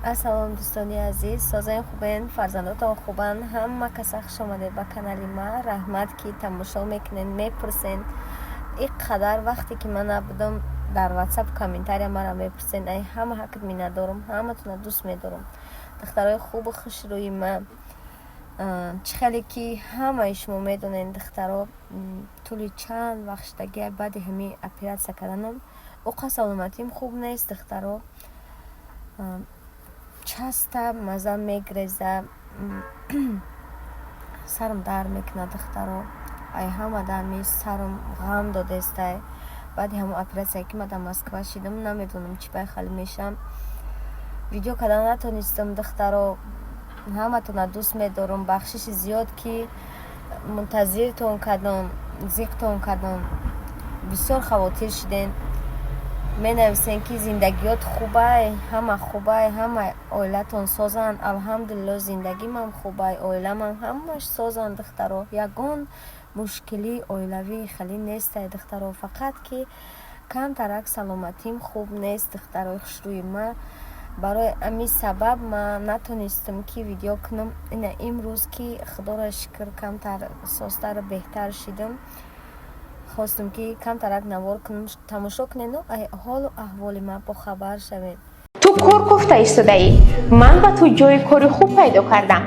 Ассалом, дӯстони азиз, созаи хубен, фарзандотон хубанд. Ҳама каса хуш омадед ба канали ма. Раҳмат, ки тамошо мекунед, мепурсен. Ин қадар вақте ки ман набудам, дар ватсап комментария мара мепурсен. Ай ҳама ҳаққат миннатдорум, ҳаматона дӯст медорам. Духтарои хубу хушрӯи ма, чӣ хеле ки ҳамаи шумо медонед, духтаро, тӯли чанд вақт шудагиай баъди ҳамин оператсия карданам уқа саломатим хуб нест, духтаро. Часта маза мегреза, сарам дард мекунад, духтаро. Ай ҳама дами сарам ғам додестай. Баъди ҳамон оператсия, ки ман дар Москва шидам, намедонам чӣ бай хали мешавам. Видео кардан натонистам, духтаро. Ҳаматона дӯст медорам. Бахшиши зиёд, ки мунтазиртон кардам, зиқтон кардам. Бисёр хавотир шиден. Менависен, ки зиндагиёт хубай, ҳама хубай, ҳама оилатон созанд. Алҳамдулилло, зиндагимам хубай, оиламам ҳамаш созанд, духтаро. Ягон мушкилии оилавӣ хеле нестай, духтаро. Фақат ки камтарак саломатим хуб нест, духтарои хушрӯи ма. Барои ҳамин сабаб ман натонистам, ки видео кунам. Ина имрӯз, ки худоро шукр, камтар созтару беҳтар шидам, хостам, ки камтарак навор кунам, тамошо кунену ай ҳолу аҳволи ман бохабар шавед. Ту кор кофта истодаӣ? Ман ба ту ҷои кори хуб пайдо кардам.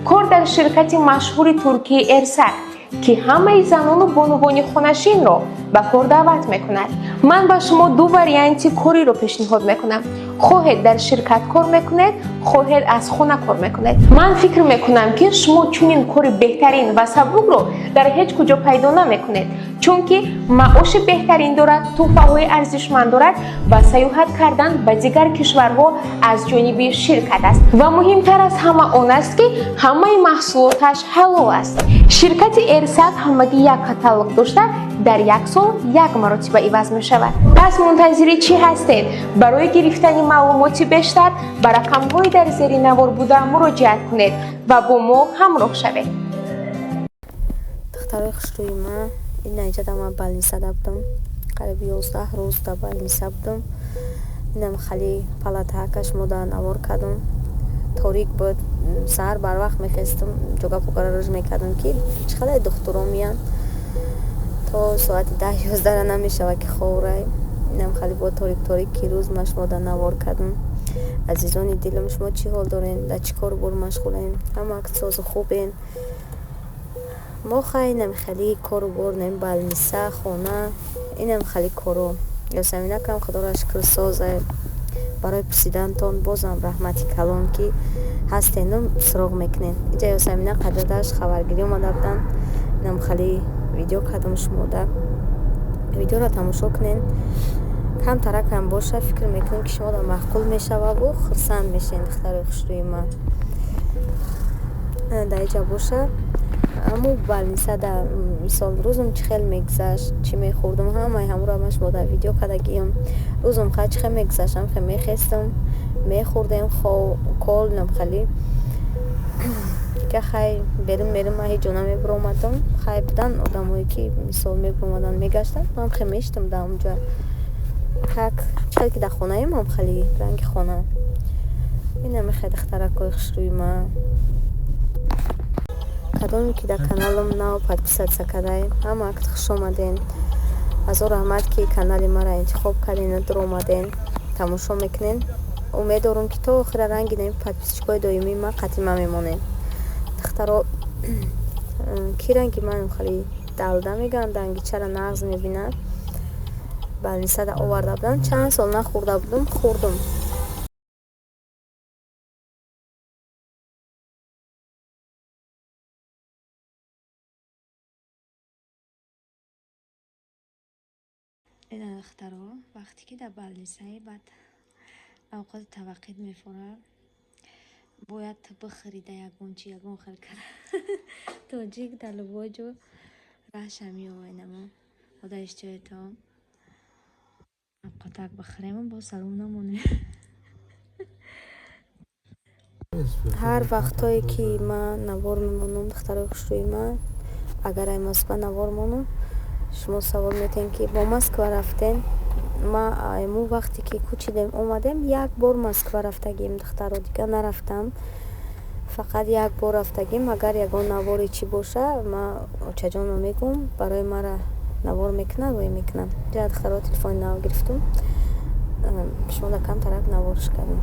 Кор дар ширкати машҳури туркии Эрсак, ки ҳамаи занону бонувони хонашинро ба кор даъват мекунад. Ман ба шумо ду варианти кориро пешниҳод мекунам: хоҳед дар ширкат кор мекунед, хоҳед аз хона кор мекунед. Ман фикр мекунам, ки шумо чунин кори беҳтарин ва сабукро дар ҳеҷ куҷо пайдо намекунед, чунки маоши беҳтарин дорад, тӯҳфаҳои арзишманд дорад ва саёҳат кардан ба дигар кишварҳо аз ҷониби ширкат аст. Ва муҳимтар аз ҳама он аст, ки ҳамаи маҳсулоташ ҳалол аст. Ширкати Эрсак ҳамагӣ як каталог дошта, дар як сол як маротиба иваз мешавад. Пас мунтазири чӣ ҳастед? Барои гирифтани маълумоти бештар ба рақамҳои дар зери навор буда муроҷиат кунед ва бо мо ҳамроҳ шавед. Духтарои хушрӯи ма, ина иҷада ман больницада будам. Қариби 11 рӯз дар больница будам. Инам хали палатаакаш мо дар навор кардам. Торик буд, саҳар барвақт мехестам, ҷога покара рӯж мекардам, ки чӣ қадар духтуро меянд, то соати 10-11-ра намешавад, ки ховрай. Инам хали бо торик торик ки рӯз ман шумо дар навор кардам. Азизони дилам, шумо чӣ ҳол дорен, дар чӣ кору бор машғулен? Ҳама созу хубен? Мо хай инам хели кору бор, нем больница, хона, инам хели коро. Ёсаминакам худоро шукр, соза. Барои пурсидантон бозам раҳмати калон, ки ҳастену суроғ мекунед. Иҷа Ёсамина қадрадаш хабаргирӣ омада буданд. Инам хели видео кардам шумода. Видеоро тамошо кунед, камтаракам боша, фикр мекунем, ки шумода маъқул мешававу хурсанд мешавед. Духтарои хушрӯи ман, дар иҷа боша, ҳамун больницада, мисол, рӯзум чӣ хел мегузашт, чӣ мехӯрдум, ҳамаи ҳамуро ман шумо дар видео кардагиам. Рӯзум ха чӣ хел мегузашт? Ҳам хел мехестам, мехӯрдем, кол нам хали ка хай берун мерум. Ман ҳеҷ ҷо намебиромадам. Хай, будан одамое, ки мисол мебиромаданд, мегаштанд. Ман хел мешитам дар онҷа, как чӣ хел ки дар хонаем, ҳам хели ранги хона. Инаме хел, духтаракҳои хушрӯи ман, кадоме ки дар каналам нав подписаться кардаем, ҳама акт хуш омаден. Ҳазор раҳмат, ки канали маро интихоб кардену дуромаден, тамошо мекунен. Умед дорам, ки то охира ранги наи подписчикҳои доимии ман қатъи ман мемонед. Духтаро, ки ранги ман хеле далда мегӯянд, дангичаро нағз мебинад. Больницада оварда будам, чанд сол нахӯрда будам, хӯрдум. Ина, духтаро, вақте ки дар больницаи, баъд авқоти таваққит мефорад, бояд бихӯрида ягон чи, ягон хел кара. Тоҷик дар любой ҷо раҳша меовад. Намо ода иштиҳоятон авқотак бихӯрему боз сарум намонем. Ҳар вақтҳое ки ман навор мемонам, духтарои хушрӯи ман, агар ай Москва навор монам, шумо савол метиҳем, ки бо Москва рафтем. Ма ему вақте ки кӯчидем, омадем, як бор Москва рафтагим, духтаро, дига нарафтам. Фақат як бор рафтагим. Агар ягон навори чӣ боша, ма очаҷонро мегӯм, барои мара навор мекунад, рӯй мекунам. Ҷа, духтаро, телефони нав гирифтум, шумо камтарак наворш кардам.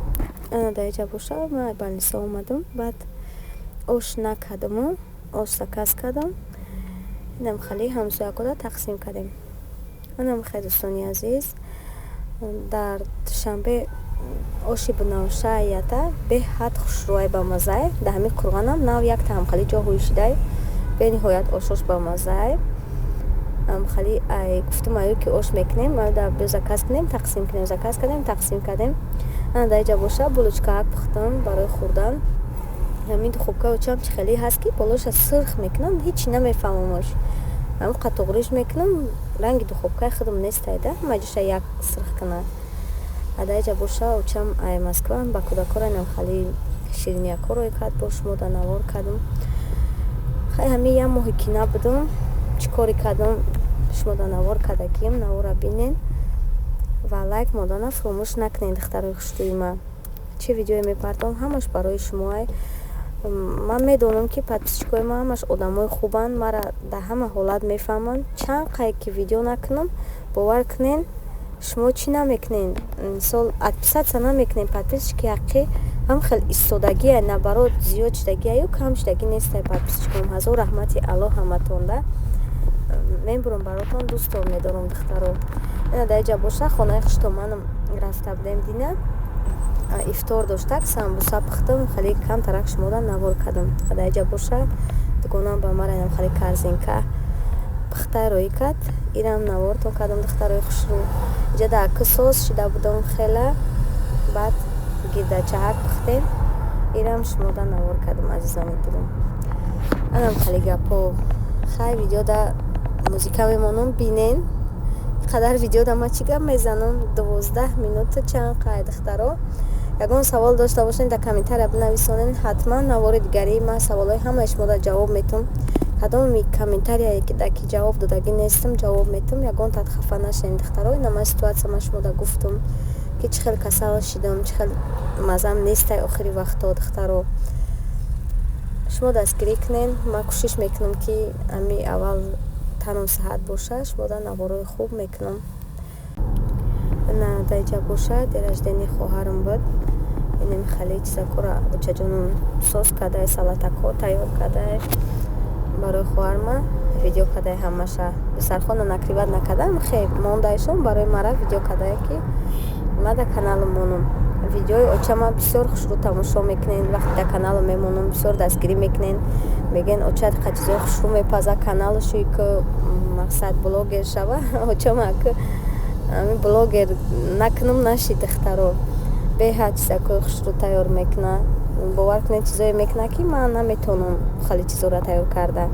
Ана, дар иҷа боша, ма больница омадам, баъд ош накардаму ош заказ кардам. Инам хали ҳамсоякода тақсим кардем. Анам хай, дӯстони азиз, дар Душанбе оши бинавша ята беҳад хушрӯай, бамазай. Дар ҳамин Қурғанам нав якта ҳамхали ҷо ҳӯй бениҳоят ошош бамазай. Хали ай гуфтум, аю ки ош мекунем, биё заказ кунем, тақсим кунем. Заказ кардем, тақсим кардем. Ана, дар иҷа боша, булочкаак пухтам барои хӯрдан. Ҳамин духовкаи очам чи хеле ҳаст, ки болоша сирх мекунам, ҳечи намефаҳмамош. Ҳамин қатоғриш мекунам, ранги духовкаи худам нестайда, ҳама ҷоша як сирх кунад. Дар иҷа боша, очам ай Москва ба кӯдакора инам хали шириниякҳо рӯй кард, бо шумо да навор кардам. Хай, ҳамин як моҳе ки набудам, чӣ коре кардам, шумо да навор кардагием. Навора бинен ва лайк мондана фуромӯш накунед. Духтарои хушрӯи ман, чӣ видеое мепартом, ҳамаш барои шумоай. Ман медонам, ки подписчикои ман ҳамаш одамои хубанд, мара дар ҳама ҳолат мефаҳманд. Чанд қай ки видео накунам, бовар кунен, шумо чӣ намекунен, мисол, отписаться намекунен. Подписчики ҳақиқӣ ҳам хел истодагия, наоборот, зиёд шудагиаю, кам шудагӣ нестай подписчиком. Ҳазор раҳмати Аллоҳ ҳаматонда. Мебурам баротон, дӯстон медорам, духтаро. Ина, дар иҷа боша, хонаи хуштоманам рафта будем, дина ифтор доштак, самбуса пухтам, хеле камтарак шумода навор кардам. Дар иҷа боша, дугонам ба мара инам хеле корзинка пухта рӯӣ кард, инам навортон кардам, духтарои хушрӯ. Иҷа дар аки соз шида будам хела, баъд гирдачаҳак пухтем, инам шумода навор кардам, азизони дилам. Анам хеле гапҳо. Хай, видеода музика мемонам, бинен. Қадар видеода ма чӣ гап мезанам? 12 минута чанд қай, духтаро. Ягон савол дошта бошед, дар комментария бинависонед. Ҳатман навори дигарии ман саволҳои ҳамаи шумода ҷавоб метум. Кадоми комментарияе ки ҷавоб додагӣ нестам, ҷавоб метум. Ягон тат хафа нашавед, духтаро. Ина, ман ситуация ма шумода гуфтум, ки чӣ хел касал шидам, чӣ хел мазам нестай охири вақтҳо. Духтаро, шумо дастгирӣ кунед, ман кӯшиш мекунам, ки ами аввал танам сиҳат боша, шумода наворои хуб мекунам. На, дар иҷа боша, день рождения хоҳарам буд. Инами хеле чизакора очаҷонам соз кардай, салатакҳо тайёр кардай барои хоҳарма, видео кардай ҳамаша. Дастархона накрывать накардам, хе мондайшон, барои мара видео кардае, ки ма дар каналам монам. Видеои очама бисёр хушрӯ тамошо мекунен. Вақте дар каналам мемонам, бисёр дастгирӣ мекунен, мегӯен: «Оча қа чизои хушрӯ мепаза, каналашӯи ки мақсад блогер шава». Очама ки ами блогер накунам, наши, духтаро. Беҳад чизакҳои хушрӯ тайёр мекунад. Бовар кунед, чизое мекунад, ки ман наметавонам хеле чизоро тайёр карда.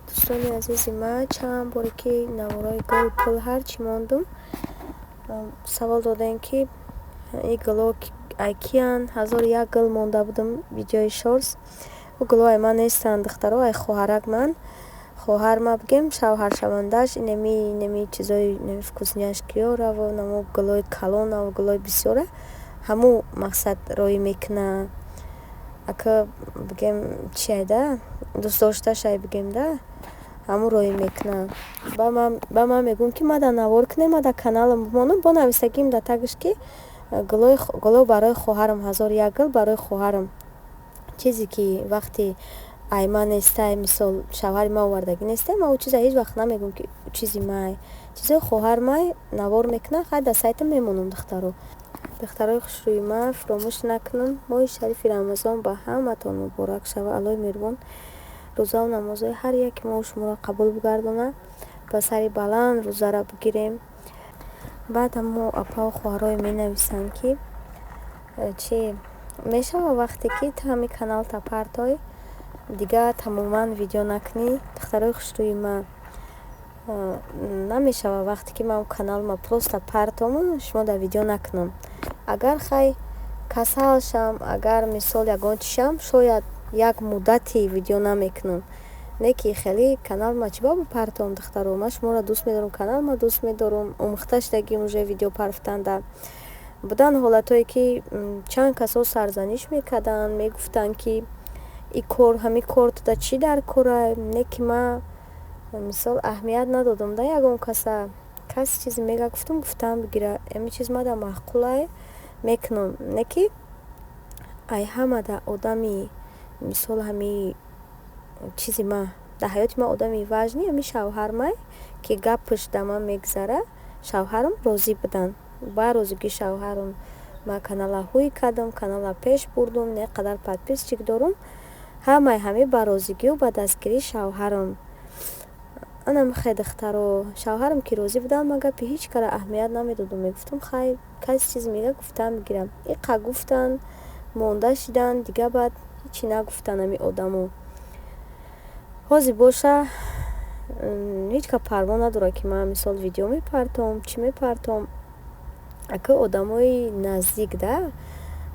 Дӯстони азизи ман, чанд боре ки наворои гул, пул, ҳарчи мондум, савол додем, ки и гуло ай киянд. 1001 гул монда будам видеои шортс. Ӯ гуло ай ман нестанд, духтаро, ай хоҳарак ман. Хоҳар ма бигем, шавҳаршавандааш инами чизои вкусняшкиёраву намо гулои калонаву гулои бисёра ҳамун мақсад роӣ мекунад. Ака бигем, чиайда дӯстдошташай, бигем, да ҳамун роӣ мекунад. Ба ман мегӯм, ки ма дар навор кунем, ма дар каналам бимонам. Бо нависагим дар тагаш, ки гуло барои хоҳарам, 1001 гул барои хоҳарам. Чизе ки вақте ай ман нестай, мисол, шавҳари ман овардагӣ нестай, ман ӯ чиза ҳеҷ вақт намегӯм, ки чизи май. Чизои хоҳар май навор мекунад. Хай, дар сайтам мемонам, духтаро. Духтарои хушрӯи ман, фуромӯш накунам, моҳи шарифи Рамазон ба ҳаматон муборак шава. Аллоҳи меҳрубон рӯзаву намозҳои ҳар яке моҳу шуморо қабул бигардонад, ба сари баланд рӯзара бигирем. Баъд ҳамо апаву хоҳарое менависанд, ки чи мешава, вақте ки ту ҳамин каналта партой, дигар тамоман видео накунӣ. Духтарои хушрӯи ман, намешава, вақте ки ман каналма просто партому, шумо дар видео накунам. Агар хай касал шам, агар мисол ягон чи шам, шояд як муддате видео намекунам. Не ки хеле канал ма чӣ ба бипартом, духтаро? Ман шуморо дӯст медорам, канал ма дӯст медорам, омӯхта шудагим уже видео парфтанда. Буданд ҳолатҳое, ки чанд касо сарзаниш мекарданд, мегуфтанд, ки и кор, ҳамин кор туда чӣ дар кора? Не ки ман, мисол, аҳамият надодам да ягон каса. Кас чизе мега, гуфтам, гуфтам бигира, ҳамин чиз мада маъқулай, мекунам. Не ки ай ҳамада одами, мисол, ҳами чизи ма дар ҳаёти ман одами важный ҳамин шавҳармай, ки гапаш да ман мегузара. Шавҳарам розӣ буданд. Ба розигии шавҳарам ман канала ҳуй кардам, канала пеш бурдум, не қадар подписчик дорум. Ҳамаи ҳамин ба розигию ба дастгирии шавҳарам. Анам хе, духтаро, шавҳарам ки розӣ буданд, ман гапи ҳеҷ кара аҳамият намедодам. Мегуфтам: «Хайр, касе чизе мега, гуфтам бигирам». Иқа гуфтанд, монда шиданд, дига баъд ҳечи нагуфтанд ҳамин одамо. Ҳозир боша, ҳеҷ кас парво надорад, ки ман, мисол, видео мепартом, чӣ мепартом. Ака, одамои наздик да,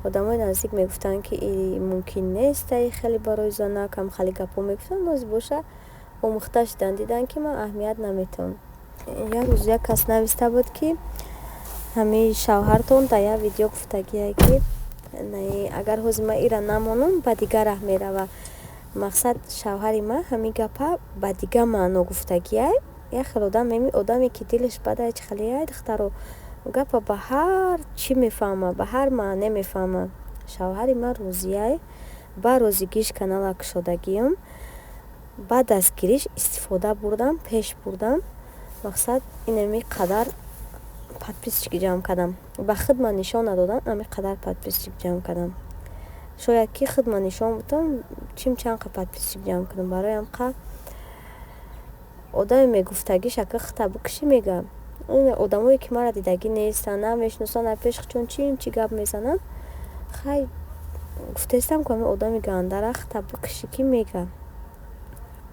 одамои наздик мегуфтанд, ки мумкин нест, ай хеле барои занак ам хеле гапҳо мегуфтанд. Ҳозир боша, омӯхта шуданд, диданд, ки ман аҳамият наметавонам. Як рӯз як кас нависта буд, ки ҳамин шавҳартон дар як видео гуфтагие, ки агар ҳозир ман ира намонам, ба дигар раҳ мерава. Мақсад, шавҳари ман ҳамин гапа ба дигар маъно гуфтагиай. Як хел одам, одаме ки дилаш бадай, чӣ хелеай, духтаро, гапа ба ҳар чӣ мефаҳма, ба ҳар маъне мефаҳма. Шавҳари ман розиай, ба розигиш канала кушодагиам, ба дастгириш истифода бурдам, пеш бурдам. Мақсад, инами қадар подписчик ҷамъ кардам. Ба худ ман нишон надодам, ами қадар подписчик ҷамъ кардам. Шояд ки худ ман нишон будам, чим чанд қа подписчик ҷамъ кардам. Барои ҳамқа одаме мегуфтагиш, ака, хута бикушӣ, мега. Одамое ки маро дидагӣ нестанд, намешиносанд, дар пеши чун чим чӣ гап мезананд. Хай, гуфтаистам, ку ҳамин одами гандара хута бикушӣ, ки мега.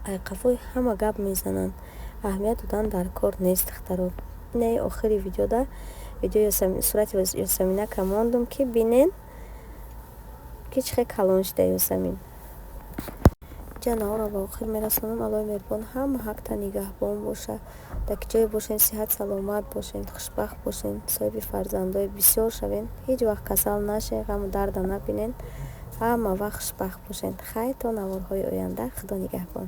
Ай қафои ҳама гап мезананд, аҳамият додан дар кор нест, духтаро. Инаи охири видеода видеои сурати Ёсаминака мондум, ки бинен, ки чӣ хел калон шуда Ёсамин. Ҷанаҳоро ба охир мерасонам. Аллоҳи меҳрубон ҳама ҳақта нигаҳбон боша. Дар ки ҷое бошен, сиҳат саломат бошен, хушбахт бошен, соҳиби фарзандои бисёр шавен, ҳеҷ вақт касал нашен, ғаму дарда набинен, ҳама вақт хушбахт бошен. Хайр, то наворҳои оянда, Худо нигаҳбон.